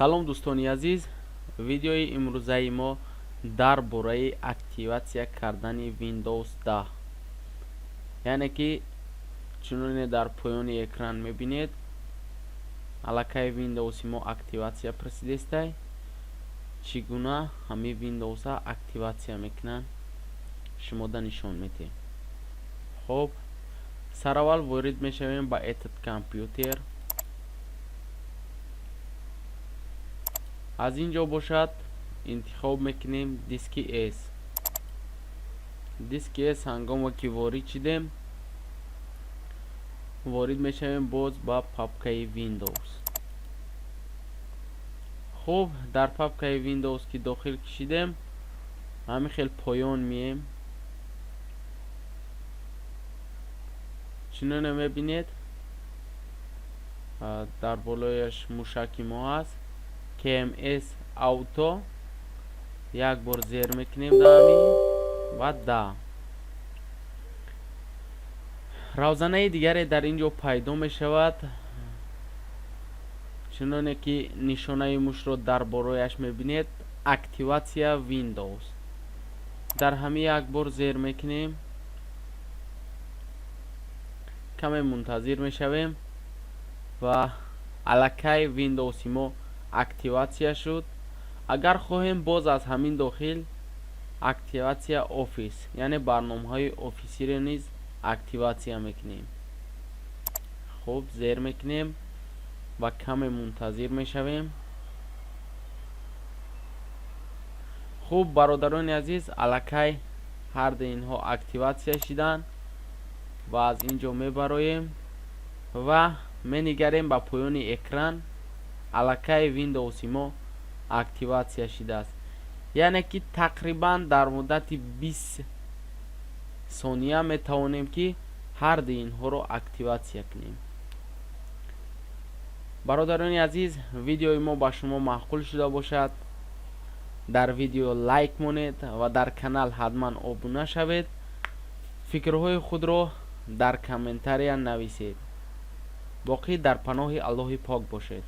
Салом, дӯстони азиз! Видеои имрӯзаи мо дар бораи активатсия кардани Windows 10, яъне ки чуноне дар поёни экран мебинед, аллакай Windowси мо активатсия пурсидестай. Чӣ гуна ҳамин Windowса активатсия мекунанд, шумода нишон медиҳем. Хуб, сараввал ворид мешавем ба Этот компьютер. Аз ин ҷо бошад, интихоб мекунем диски S. Диски S ҳангоме ки ворид шидем, ворид мешавем боз ба папкаи Windows. Хуб, дар папкаи Windows ки дохил кишидем, ҳамин хел поён мием. Чуноне мебинед, дар болояш мушаки мо ҳаст, KMS Auto. Як бор зер мекунем даами ва да равзанаи дигаре дар ин ҷо пайдо мешавад. Чуноне ки нишонаи мушро дар болояш мебинед, активатсия Windows, дар ҳамин як бор зер мекунем. Каме мунтазир мешавем ва аллакай Windowси мо активатсия шуд. Агар хоҳем, боз аз ҳамин дохил активатсия Офис, яъне барномаҳои офисиро низ активатсия мекунем. Хуб, зер мекунем ва каме мунтазир мешавем. Хуб, бародарони азиз, аллакай ҳарду инҳо активатсия шиданд ва аз ин ҷо мебароем ва менигарем ба поёни экран. Аллакай Windowси мо активатсия шидааст, яъне ки тақрибан дар муддати 20 сония метавонем, ки ҳарду инҳоро активатсия кунем. Бародарони азиз, видеои мо ба шумо маъқул шуда бошад, дар видео лайк монед ва дар канал ҳатман обуна шавед. Фикрҳои худро дар комментария нависед. Боқӣ дар паноҳи Аллоҳи пок бошед.